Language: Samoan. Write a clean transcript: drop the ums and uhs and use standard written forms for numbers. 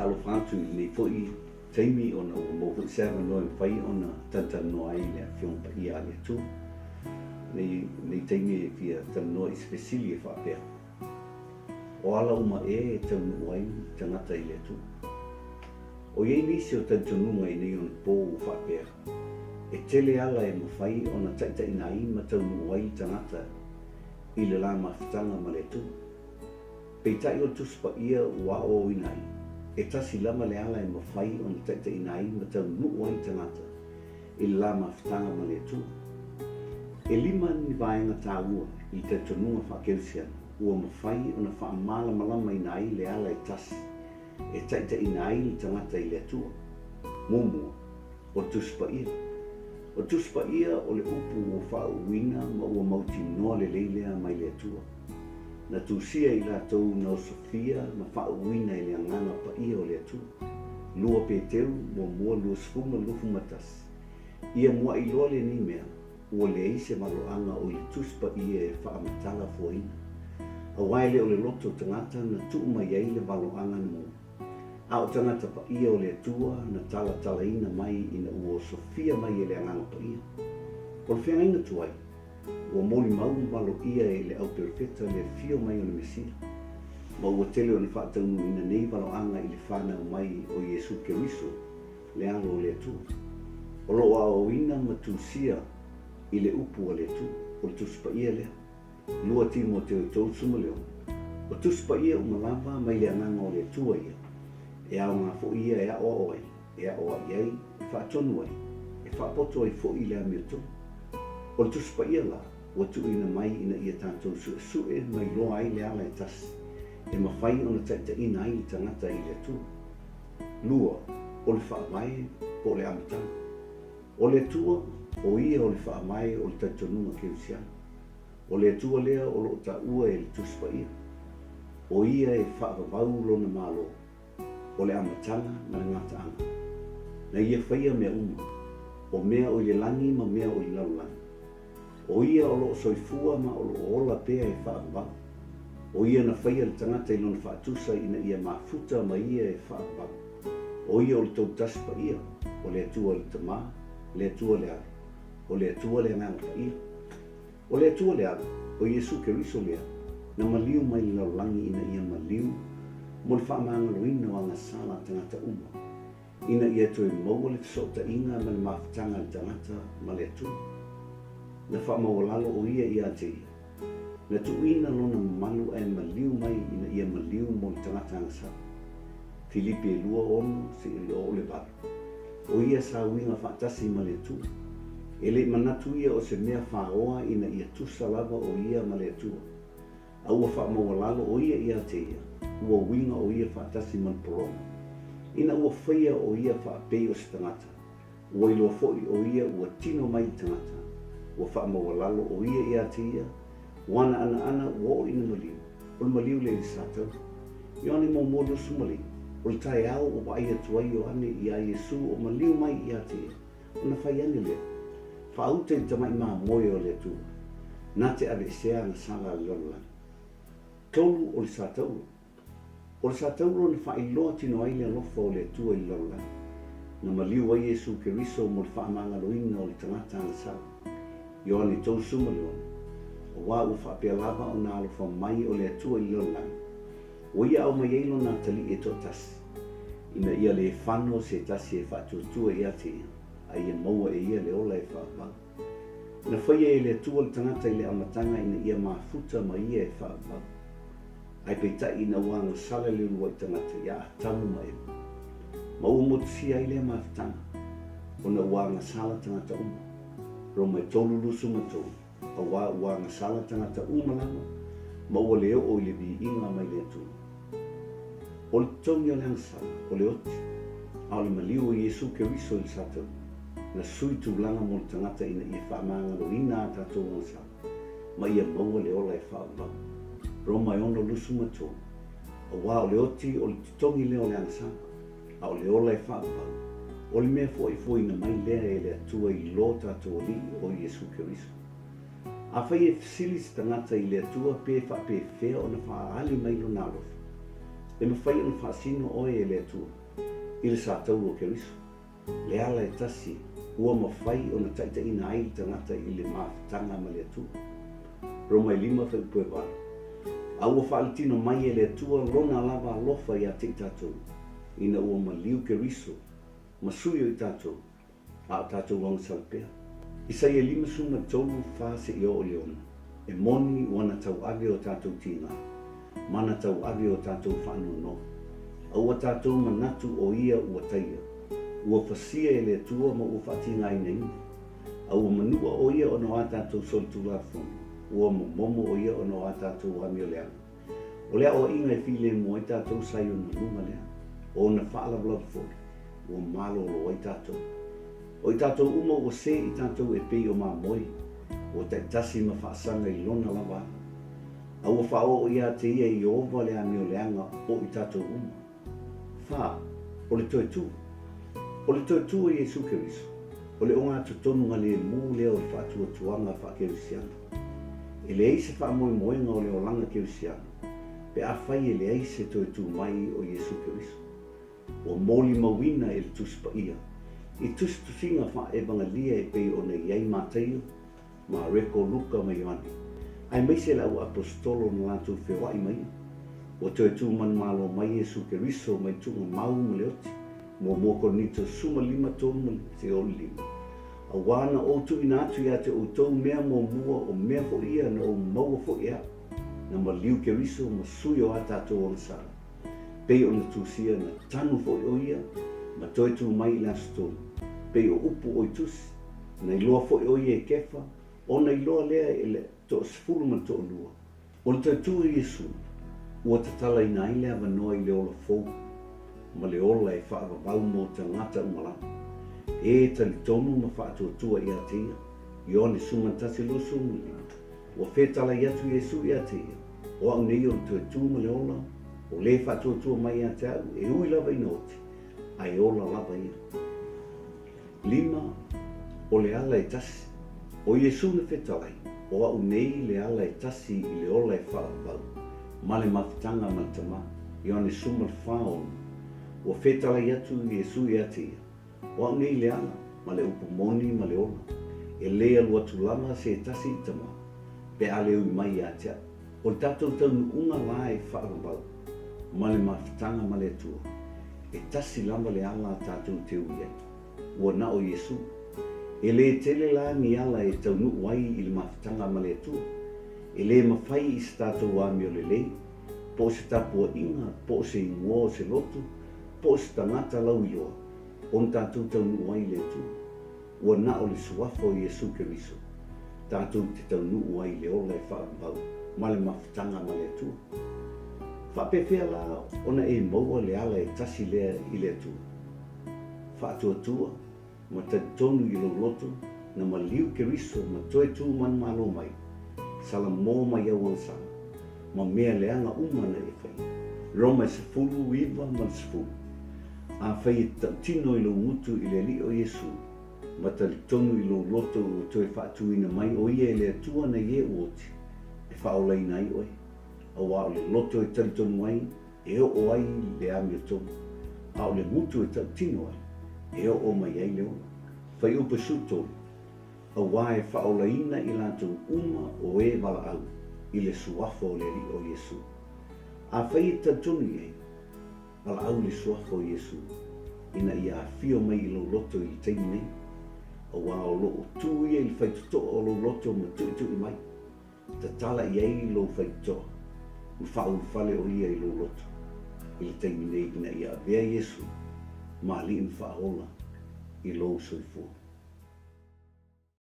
Faatalofa atu i lenei foi taimi ona ua maua foi se avanoa e mafai ona talatalanoa ai i le Afioga Paia a le Atua. I lenei taimi e fia talanoa i se fesili e faapea, O ala uma ea e taunuu ai tagata i le Atua? O i ai nisi o talitonuga i nei ona po ua faapea, e tele ala e mafai ona taitaiina ai ma taunuu ai le tagata i le la mafutaga ma le Atua. Peitai o le Tusi Paia ua aoaoina ai, e tasi lava le ala e mafai ona taitaiina ai ma taunuu ai le tagata i le la mafutaga ma le Atua. E lima ni vaega taua i le talitonuga faakerisiano ua mafai ona faamalamalamaina ai le ala e tasi e taitaiina ai le tagata i le Atua. Muamua, o le Tusi Paia. O le Tusi Paia o le upu ua faauuina ma ua mautinoa lelei lea mai le Atua. Na tusia i latou na osofia ma faauuina e le Agaga Paia o le Atua. 2 Peteru, muamua 21. Ia mua'i loa lenei mea, ua leai se valoaga o i le Tusi Paia e faamatala fuaina. Aua e le o le loto tagata na tuu mai ai le valoaga na mua. A o tagata paia o le Atua na talatalaina mai ina ua osofia mai e le Agaga Paia. O le feagaiga tuai, ua molimau ma valoia e le auperofeta le afio mai o le Mesia, ma ua tele ona faataunuuina nei valoaga i le fanau mai o Iesu Keriso, le Alo o le Atua. O lo o aoaoina ma tusia i le upu a le Atua, o le Tusi Paia lea. 2 Timoteo 36, O Tusi Paia uma lava mai le Agaga o le Atua ia, e aoga foi ia e aoao ai, e aoai ai, e faatonu ai, e faapoto ai foi i le amiotonu. O le Tusi Paia la, ua tuuina mai ina ia tatou suesue ma iloa ai le ala e tasi e mafai ona taitaiina ai le tagata i le Atua. 2, O le Faavae po o le amataga. O le Atua, o Ia o le Faavae o le talitonuga kerisiano. O le Atua lea o lo o taua e le Tusi Paia. O Ia e faavavau Lona Malo, o le amataga ma le gataaga. Na Ia faia mea uma, o mea o i le lagi ma mea o i le lalolagi. O Ia o lo o soifua ma o lo o ola pea e faavavau. O Ia na faia le tagata i Lona faatusa ina ia mafuta ma Ia e faavavau. O Ia o le Toutasi Paia, o le Atua le Tama, le Atua le Alo, o le Atua le Agaga Paia. O le Atua le Alo, o Iesu Keriso lea, na maliu mai le lalolagi ina ia maliu mo le faamagaloina o agasala a tagata uma. ina ia toe maua le fesootaiga ma le mafutaga a le tagata ma le Atua. Na faamaualalo o ia ia te ia. Na tuuina lona mamalu ae maliu mai ina ia maliu mo le tagata agasala. Filipi e 2, 6 seia oo le 8. O ia sa uiga faatasi ma le Atua. E le i manatu ia o se mea faoa ina ia tusa lava o ia ma le Atua. A ua faamaualalo o ia ia te ia, ua uiga o ia faatasi ma le pologa. Ina ua faia o ia faapei o se tagata, ua iloa foi o ia ua tino mai i tagata, ua faamaualalo o ia ia te ia, ua ana anaana ua oo ina maliu, o le maliu lea i le sataua. Ioane muamua 25, O le taeao ua vaai atu ai Ioane iā Iesu o maliu mai ia te ia, Ona fai ane lea, Faauta i le tamai mamoe o le Atua, na te aveesea agasala a le lalolagi. Tolu o le Satauro. O le Satauro na faailoa tino ai le alofa o le Atua i le lalolagi. Na maliu ai Iesu Keriso mo le faamagaloina o le tagata agasala. Ioane 36, Auā ua faapea lava ona alofa mai o le Atua i le lalolagi, Ua ia aumai ai lona atalii e toatasi, ina ia le fano se tasi e faatuatua ia te ia, a ia maua e ia le ola e faavavau. Na faia e le Atua le tagata i le amataga ina ia mafuta ma ia e faavavau. Ae peitai ina ua agasala le uluai tagata ia Atamu ma Eva, ma ua motusia ai lea mafutaga, ona ua agasala tagata uma. Roma e 3 23. Auā ua agasala tagata uma lava, ma ua le oo i le viiga mai le Atua. O le totogi o le agasala, o le oti, a o le maliu o Iesu Keriso i le sataua, na sui tulaga mo le tagata ina ia faamagaloina a tatou agasala, ma ia maua le ola e faavavau. Roma e ono lusu ma tolu. Auā o le oti o le totogi lea o le agasala, a o le ola e faavavau, o le mea foi e fuaina mai lea e le Atua i lo tatou Alii o Iesu Keriso. Afai e fesili se tagata i le Atua pe faapefea ona faaali mai lona alofa, e mafai ona faasino oe e le Atua. i le sataua o Keriso, le ala e tasi ua mafai ona taitaiina ai le tagata i le mafutaga ma le Atua. Roma e 5 fuaiupu e 8. A ua faaletino mai e le Atua Lona lava alofa ia te i tatou, ina ua maliu Keriso ma sui o i tatou, a o tatou agasala pea. Isaia 53, 4 seia oo i le 6, E moni ua na tauave o tatou tiga, ma na tauave o tatou faanoanoa. A ua tatou manatu o ia ua taia, ua fasia e le Atua ma ua faatigainaina. A ua manua o ia ona o a tatou solitulafono, ua momomo o ia ona o a tatou amioleaga. O le aoaiga e filemu ai tatou sa i ona luga lea, o ona faalavelave foi, ua malolo ai tatou. O i tatou uma ua se i tatou e pei o mamoe, ua taitasi ma faasaga i lona lava ala. A ua faaoo ia te ia i Ieova le amioleaga o i tatou uma. Fa, o le toe tu. O le toe tu o Iesu Keriso, o le ogatotonu galemu lea o le faatuatuaga faakerisiano. E leai se faamoemoega o le olaga kerisiano pe afai e leai se toe tu mai o Iesu Keriso. Ua molimauina e le Tusi Paia i tusitusiga faaevagalia e pei ona i ai Mataio, Mareko, Luka ma Ioane, aemaise le au aposetolo na latou feoai ma ia. Ua toe tu manumalo mai Iesu Keriso mai tuugamau ma le oti, muamua Korinito 15 3 seia oo i le 5. Auā na ou tuuina atu ia te outou mea muamua o mea foi ia na ou maua foi e au, na maliu Keriso ma sui o a tatou agasala, pei ona tusia na tanu foi o ia ma toe tu mai i le aso tolu, pei o upu o i tusi, Na iloa foi ʻo ia e Kefa, ona iloa lea e le toasefulu ma le toalua. O le toe tu o Iesū, ua tatalaina ai le avanoa i le ola fou, ma le ola e faavavau mo tagata uma lava. E talitonu ma faatuatua ia te ia. Ioane 11:25, Ua fetalai atu Iesū ia te ia, O au nei o le toe tu ma le ola, o le faatuatua mai ia te au, e ui lava ina oti, a e ola lava ia. Lima, o le ala e tasi. ʻO Iesū na fetalai, O aʻu nei le ala e tasi i le ola e faavavau, ma le mafutaga ma le Tama. Ioane 14:6. Ua fetalai atu Iesū iā te ia, O aʻu nei le ala, ma le upu moni ma le ola, e lē alu atu lava se tasi i Tama, pe a le ui mai iā te aʻu. O le tatou taunuuga la e faavavau, ma le mafutaga ma le Atua, e tasi lava le ala a tatou te ui ai, ua na o Iesū. E lē tele la ni ala e taunuu ai i le mafutaga ma le Atua. E lē mafai i se tatou amio lelei, po o se tapuaiga, po o se igoa o se lotu, po o se tagata lauiloa, ona tatou taunuu ai i le Atua. Ua na o le Suafa o Iesū Keriso tatou te taunuu ai i le ola e faavavau ma le mafutaga ma le Atua. Faapefea la ona e maua le ala e tasi lea i le Atua? Faatuatua ma talitonu i lou loto na maliu Keriso ma toe tu manumalo mai, Salamo mai au agasala, ma mea leaga uma na e faia. Roma e 19 ma le 10. Afai e tautino i lou gutu i le Alii o Iesu, ma talitonu i lou loto ua toe faatuina mai o ia e le Atua na ie ua oti, e faaolaina ai oe. Auā o le loto e talitonu ai, e oo ai le amiotonu, a o le gutu e tautino ai, e oo mai ai le ola. Fuaiupu 13. Auā e faaolaina i latou uma o e valaau i le Suafa o le Alii o Iesu. Afai e talitonu i ai, Valaau le Suafa o Iesu ina ia afio mai i lou loto i le taimi nei, auā o lo o tu ia i le faitotoa o lou loto ma tuitui mai. Tatala i ai lou faitotoa, ma faaulufale o ia i lou loto i le taimi nei ina ia avea Iesu ma Alii ma Faaola i lou soifua.